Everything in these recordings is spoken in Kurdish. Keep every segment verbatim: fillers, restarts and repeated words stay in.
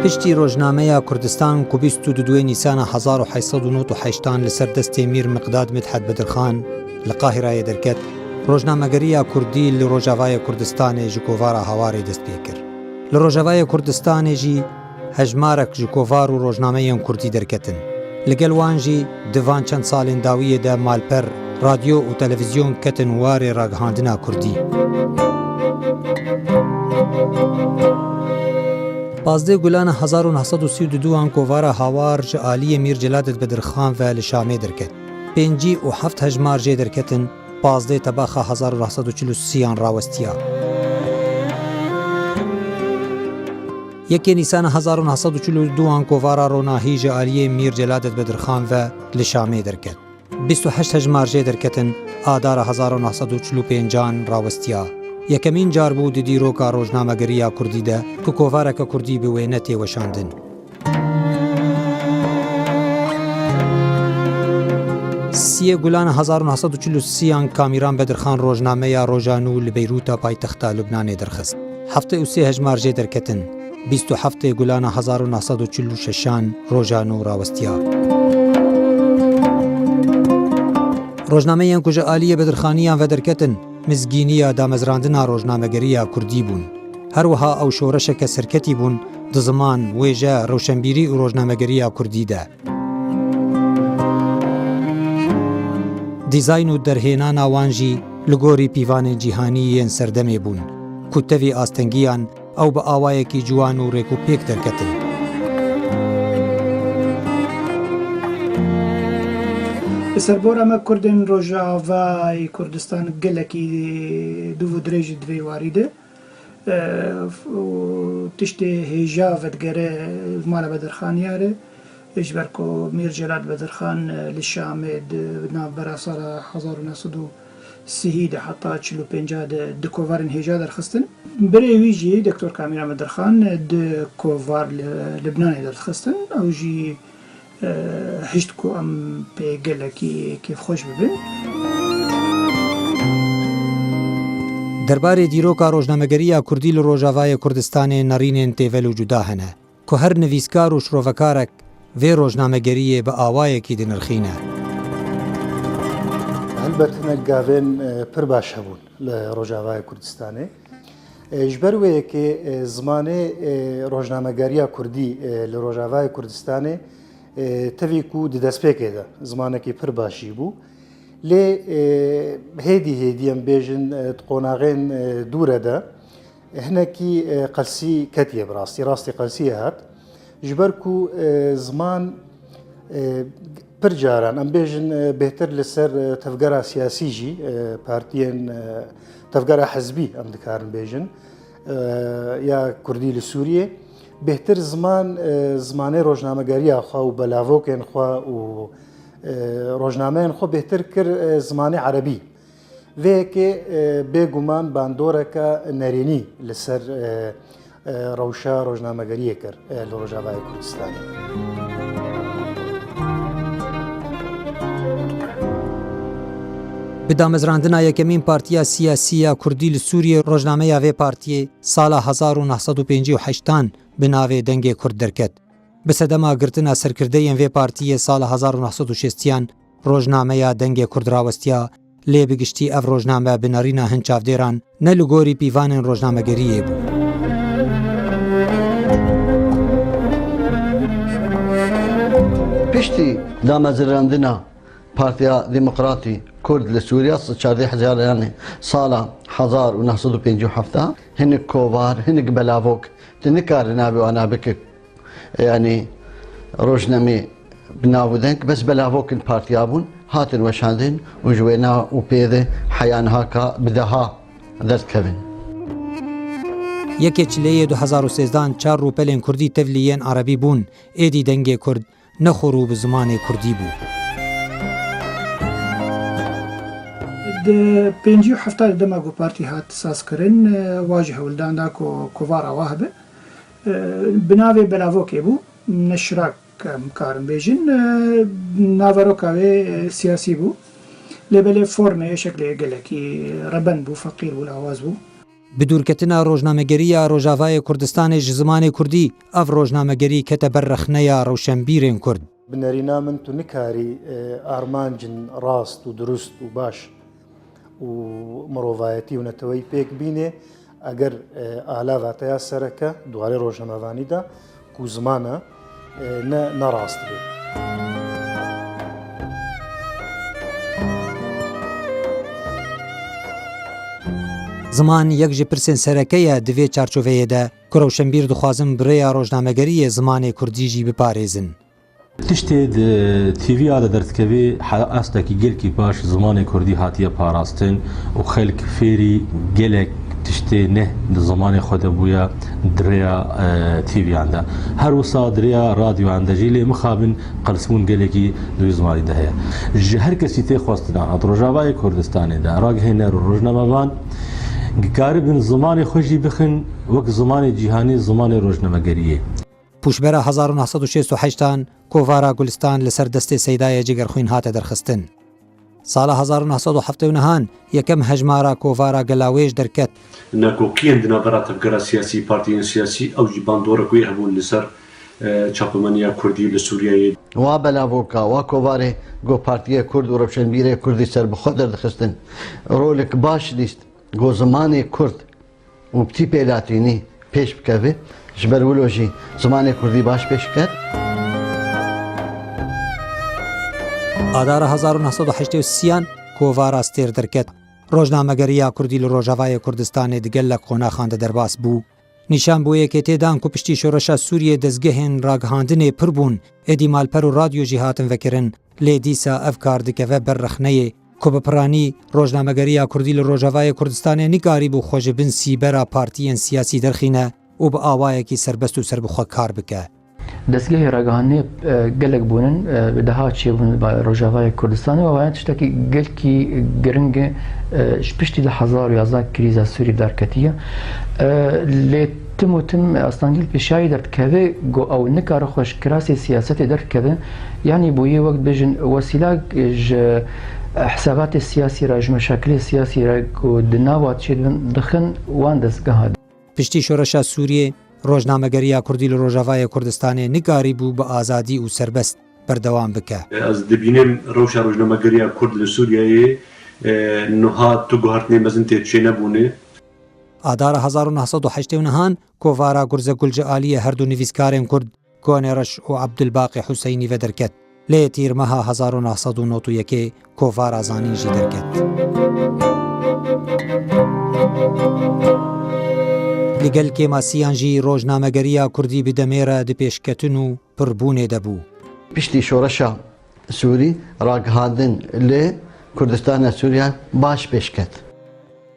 Piştî rojnameya Kurdistan ku bîst û duduê Nîsana hezar û heyt sed û nod û heştan li ser destê Mîr Miqdad Midhet Bedirxan li Qahireyê derket, rojnamegeriya Kurdî li Rojavayê Kurdistanê ji kovara Hawarê dest pê kir. Li Rojavayê Kurdistanê jî hejmarek ji kovar û rojnameyên Kurdî derketin. Li gel wan jî di van çend salên dawiyê de malper, radyo û televîzyon ketin warê ragihandina Kurdî. Pazdeh Gulana hezar û neh sed û sî û duduan kovara Hawar ji aliyê Mîr Celadet Bedirxan ve li Şamê derket. Pêncî û heft hejmar jê derketin, pazdeh Tebaxa hezar û neh sed û çil û sêyan rawestiya. Yekê Nîsana hezar û neh sed û çil û duan kovara Ronahî ji aliyê Mîr Celadet Bedirxan ve li Şamê derket. Bîst û heşt hejmar jê derketin, Adara hezar û neh sed û çil û pêncan rawestiya. Yekemîn car bû di dîroka rojnamegeriya Kurdî de ku kovareke Kurdî bi wêne tê weşandin. Siyê Gulana hezar û neh sed û çil û sêyan Kamîran Bedirxan rojnameya Roja Nû li Beyrûta paytexta Lubnanê derxist. Heftê û sê hejmar jê derketin. Bîst û heftê Gulana hezar û neh sed û çil û şeşan Roja Nû rawestiya. Rojnameyên ku ji aliyê Bedirxaniyan ve derketin, mizgîniya damezrandina rojnamegeriya Kurdî bûn. Her wiha ew şoreşeke serketî bûn di ziman, wêje, rewşenbîrî û rojnamegeriya Kurdî de. Dîzayn û derhênana wan jî li gorî pîvanên cîhanî yên serdemê bûn, ku tevî astengiyan ew bi awayekî ciwan û rêkûpêk derketin. Li ser bora me Kurdên Rojavayê Kurdistan gelekî dûv û dirêj di vê warî de. E, û tiştê hêja vedigere mala Bedirxaniya re, ji ber ku Mîr Celal Bedirxan, e, li Şamê di navbera sala hezar û neh sed û sî de heta çil û pênc de di kovarên hêja derxistin. Birê wî jî Doktor Kamîran Bedirxan di kovar li Libnanê derxistin. Ew jî e, hişt ku em pê gelekî kêfxweş bibin. Derbarê dîroka rojnamegeriya Kurdî li Rojavayê Kurdistanê nerînên têvel û cuda hene, ku her nivîskar û şirovekarek vê rojnamegeriyê bi awayekî dinirxîne. Helbet hinek gavên, e, pir baş hebûn li Rojavayê Kurdistanê. E, ji ber wê yekê, e, zimanê, e, rojnamegeriya Kurdî, e, li Rojavayê Kurdistanê, e, tevî ku di destpêkê de zimanekî pir baş jî bû. Lê, e, hêdî hêdî em bêjin, e, di qonaxên, e, dûre de hinekî, e, qelsî ketiye bi rastî, rastî qelsiyê hat. Ji ber ku, e, ziman, e, pir caran, em bêjin, e, bêhtir li ser, e, tevgera siyasî jî, e, partiyên, e, tevgera hizbî em dikarin bêjin, e, ya Kurdî li Sûriyê, bêhtir ziman, e, zimanê rojnamegeriya xwe û belavokên xwe û, e, rojnameyên xwe bêhtir kir, e, zimanê erebî. Vê yekê, e, bêguman bandoreke nerînî li ser, e, e, rewşa rojnamegeriyê kir, e, li Rojavayê Kurdistanê. Bi damezrandina yekemîn partiya siyasî ya Kurdî li Sûriyê, rojnameya vê partiyê sala hezar û neh sed û pêncî û heştan bi navê Dengê Kurd derket. Bi sedema girtina serkirdeyên vê partiyê sala hezar û neh sed û şêstiyan rojnameya Dengê Kurd rawestiya, lê bi giştî ev rojname bi nerîna hin çavdêran ne li gorî pîvanên rojnamegeriyê bû. Piştî damezirandina Partiya Demokratî Kurd li Sûriya, çardeh Haziranê sala hezar û neh sed û pêncî û heft, hinek kovar, hinek belavok, tu nikarî navê wana bikî. Yanî rojnamê bi nav û deng, bes belavokên partiya bûn, hatin weşandin û ji wêna û pê de heya niha ka bi deha derdikevin. Yekê Çileyê du hezar û sêzdehan çar rûpelên kurdî tevlî yên erebî bûn, êdî Dengê Kurd ne xwe rû bi zimanê kurdî bû. Di pêncî û hefta de dema ku partî hat sazkirin, wa ji hewldan da ku kovara wa hebe. E, bi navê belavokê bû, ne şirak em karin bêjin. E, naveroka wê, e, siyasî bû. Lê belê formê şeklê gelekî rebend bû, feqîr bû, lawaz bû. Bi dûrketina rojnamegeriya Rojavayê Kurdistanê ji zimanê kurdî, ev rojnamegerî kete ber rexneya rewşenbîrên kurd. Bi nerîna min tu nikarî, e, armancên rast û dirust û baş û mirovayetî û neteweyî pêk bînê, eger, e, alava te ya sereke di warê rojnamevanî de ku ziman e, e, ne, ne rast be. Ziman yek ji pirsên sereke ye di vê çarçoveyê de ku rewşenbîr dixwazin bi rêya rojnamegeriyê zimanê kurdî jî biparêzin. Tiştê di T V ya de derdikevê he-, astekî gelkî baş zimanê kurdî hatiye parastin û xelk fêrî gelek tiştê ne di zimanê xwe de bûye di rêya, e, T V yan de. Her wisa di rêya radyoyan de jî lê mixabin qelsbûn gelekî di wî zimanî de heye. Ji her kesî tê xwestin a di Rojavayê Kurdistanê de ragihêner û rojnamevan karibin zimanê xwe jî bixin wek zimanê cîhanî, zimanê rojnamegeriyê. Pûşbera hezar û neh sed û şêst û heştan Kovara Gulistan li ser destê Seydayê Cigerxwîn hate derxistin. Sala hezar û neh sed û heftê û nehan yekem hejmara Kovara Gelawêj derket. Nakokiyên di navbera tevgera siyasî, partiyên siyasî, ew jî bandorek wê hebûn li ser, e, çapemeniya kurdî li Sûriyeyê. Wa belavoka, wa kovarê go partiyê kurd û rewşenbîrê kurdî serbixwe derdixistin. Rolek baş dîst go zimanê kurd û bi tîpê latînî pêş bikeve, ji ber wilo jî zimanê kurdî baş pêş ket. Adara hezar û neh sed û heştê û sêyan Kovara Stêr derket. Rojnamegeriya kurdî li Rojavayê Kurdistanê di gelek qonaxan de derbas bû. Nîşan bo yekê tê dan ku piştî şoreşa Sûriyê dezgehên ragihandinê pir bûn, êdî malper û radyo jî hatin vekirin, lê dîsa ev kar dikeve ber rexneyê ku bi piranî rojnamegeriya kurdî li Rojavayê Kurdistanê nikarîbû xwe ji bin sîbera partiyên siyasî derxîne û bi awayekî serbest û serbixwe kar bike. Dezgehê ragihandinê, e, gelek bûnin, e, bi deha çêbûn bi Rojavayê Kurdistanê û ew tiştekî gelkî giring e, e, ji piştî du hezar û yazda krîza Sûrî bi dar ketiye. E, lê tim û tim astengî li pêşiyayê derdikeve ku ew nikare xwe ji kirasê siyasetê derkeve, yanî bûye wek dibêjin wesîlek ji hesabatê siyasî re, ji meşakilê siyasî re ku di nava çêdibin dixin wan dezgeha. Piştî şoreşa Sûriyê, rojnamegeriya kurdî li Rojavayê Kurdistanê nikarîbû bi azadî û serbest berdewam bike. Ez dibînim rewşa rojnamegeriya kurd li Sûriyeyê, e, niha tu guhertinê mezin tê çênebûne. Adara hezar û neh sed û heştê û nehan Kovara Gurze Gul ji aliyê her du nivîskarên kurd Konê Reş û Ebdulbaqî Huseynî ve derket. Lê tîrmeha hezar û neh sed û nod û yekê Kovara Zanîn jî derket. Li gel kêmasiyan jî rojnamegeriya kurdî bi demê re di pêşketin û pirbûnê de bû. Piştî şoreşa Sûrî ragihandin li Kurdistana Sûriya baş pêş ket.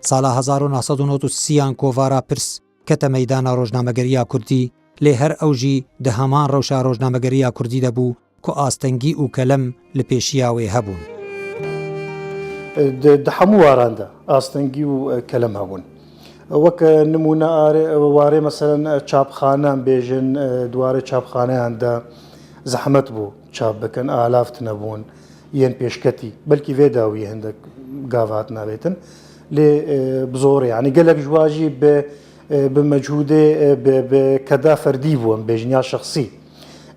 Sala hezar û neh sed û nod û sêyan Kovara Pirs kete meydana rojnamegeriya kurdî, lê her ew jî di heman rewşa rojnamegeriya kurdî de bû ku astengî û kelem li pêşiya wê hebûn. Di, di hemû waran de astengî û, e, kelem hebûn. Weke nimûne arê, warê meselen, e, çapxaneyan bêjin, e, di warê çapxaneyan de zehmet bû çap bikin, alav tune bûn. yên pêşketî. Belkî vê dawiyê hindek gav hatin avêtin. Lê, e, bi zorê, yanî gelek ji wa jî bi, e, bi mecûdê, e, bi, bi keda ferdî bû, em bêjin, ya şexsî.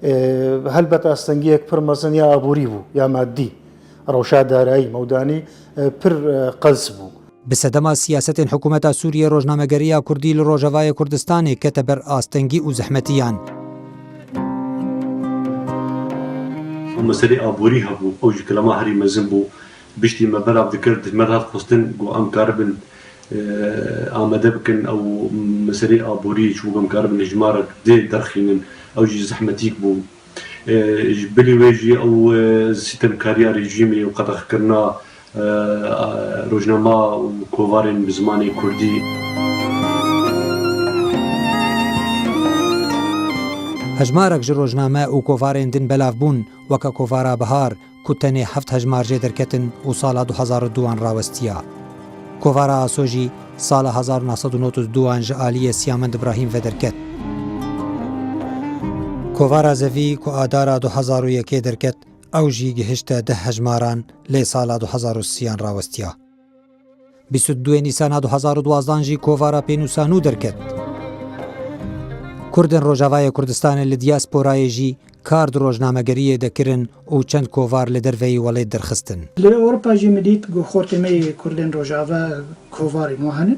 E, helbet astengiyek pir mezin ya aborî bû, ya madî. Rewşa darayî, mewdanî, e, pir, e, qels bû. Bi sedema siyasetên hikûmeta Sûriyê rojnamegeriya kurdî li Rojavayê Kurdistanê kete ber astengî û zehmetiyan. Meselê aborî hebû, ew jî kilema herî mezin bû. Piştî me belav dikir, me dihat xwestin ku em karibin, e, amade bikin ew meselê aborî, çimkû em karibin hejmarek dê derxînin, ew jî zehmetîk bû. E, ji bilî wê jî ew, e, sîtemkariya rejîmê û qedexekirina, e, e, rojnama û kovarên bi zimanê kurdî. Hejmarek ji rojname û kovarên din belav bûn, weke Kovara Bihar, ku tenê heft hejmar jê derketin û sala du hezar û duan rawestiya. Kovara Aso jî sala hezar û neh sed û nod û duan ji aliyê Siyamend Ibrahîm ve derket. Kovara Zevî ku adara du hezar û yekê derket, ew jî gihişte deh hejmaran, lê sala du hezar û sêyan rawestiya. Bîst û duyê Nîsana du hezar û duwazdeh jî kovara pênûsa nû derket. Kurdên Rojavayê Kurdistanê li diyasporayê jî kar di rojnamegeriyê de kirin û çend kovar li derveyî welêt derxistin. Li Ewropa jî min dît ku xortê me yê Kurdên Rojava kovarên wan hene.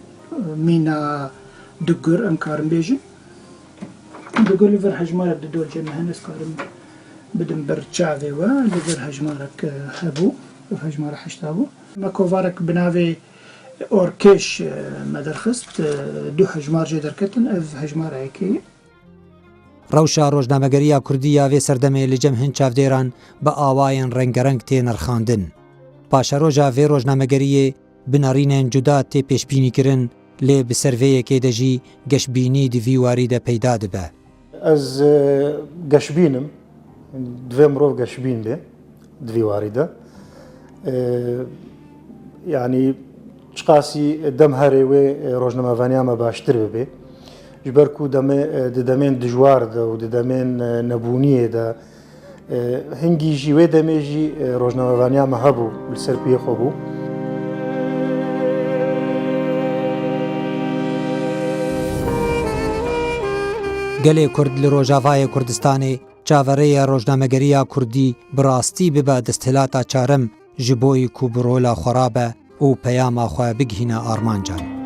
Mîna Dugur em karin bêjin. Dugur li vir hejmarek di dolcê me hene, ez karim bidim ber çavê we. Li vir hejmarek, e, hebû, ev hejmara heşta bû. Me kovarek bi navê Orkêş, e, me derxist, e, du hejmar jê derketin, ev hejmara yekê ye. Rewşa rojnamegeriya kurdî ya vê serdemê li cem hin çavdêran bi awayên rengereng tê nirxandin. Paşeroja vê rojnamegeriyê bi nerînên cuda tê pêşbînîkirin, lê bi ser vê yekê de jî geşbînî di vî warî de peyda dibe. Ez, e, geşbîn im. Divê mirov geşbîn be di vî warî de. E, yanî çiqasî dem herê wê, e, rojnamevaniya me baştir bibe. Ji ber ku demê, e, di demên dijwar de û di demên, e, nebûniyê de, e, hingî jî wê demê jî, e, rojnamevaniya me hebû, li ser piyê xwe bû. Gelê Kurd li Rojavayê Kurdistanê çaverê ye rojnamegeriya kurdî bi rastî bibe desthilata çarem, ji bo yî ku bi rola xwe rabe û peyama xwe bigihîne armancan.